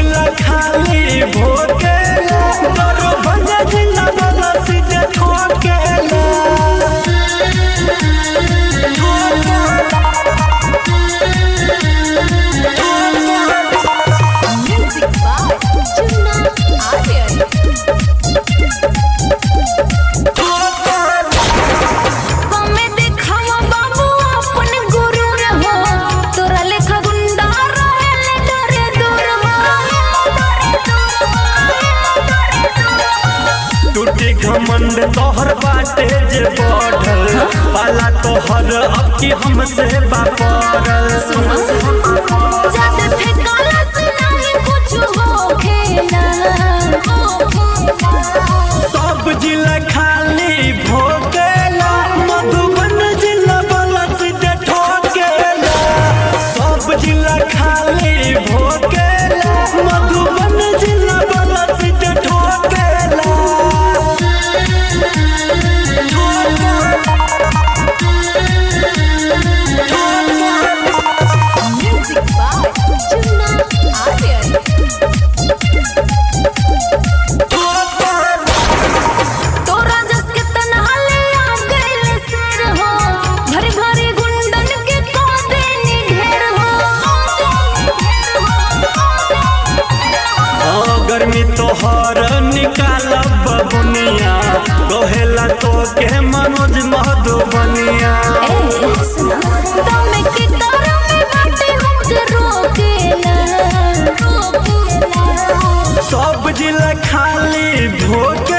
जिला खाली भोकेला, दरभंगा जिला वाला सीधे ठोकेला। Music by Chunna Aryan. हमें देखावा बाबू अपन गुरूर हो, तोरा लेखा गुंडा रहेले डरे दूर हो। टूटी घमंड तोहर बाटे जे बढ़ल, पाला तोहर अब की हमसे बापरल। जादे फेंकाला से नाही कुछ होखेला, होखेला। सब जिला खाली भोकेला, मधुबन जिला वाला सीधे ठोकेला। सब जिला खाली भोकेला, मधुबन जिला वाला सीधे ठोकेला। Music by Chunna Aryan. तोरा जस के तन्हा ले आ गइल सिर हो, भरी भरी गुंडन के कांदे नी ढेर हो। हाँ, गर्मी तोहर निकालब बुनिया, कहेला तो के मनोज मधुबनिया। ए सुना दम के तारा में बाटे हमके रोकेला, रोकेला। सब जिला खाली भोकेला।